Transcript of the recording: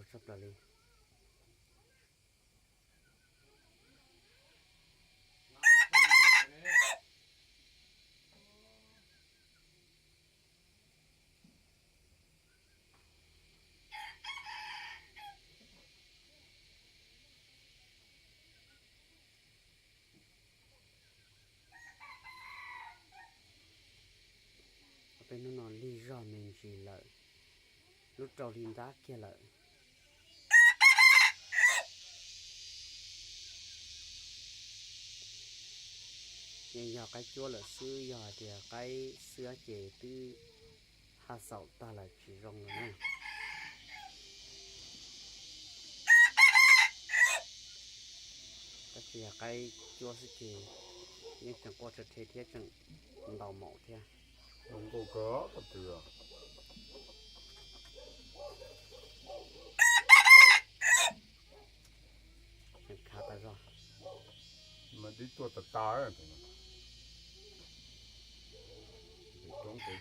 Tshaj plaws li. Peb hnub no lig zog me ntsis lawm, lub rau hli ntab kiag lawm. Yeej yog qaib cuab lawm xwb, yog hais tias qaib xwab ces twb haj xaum tag lawm tsis zoo lawm na. Tab sis yog qaib cuab xwb ces yeej tseem quaj rhe rhe thiab tseem ntau maum thiab. Zoo nkauj kawg. Tseem khav tas zog. Mas dib tuaj tas tas. Roob pem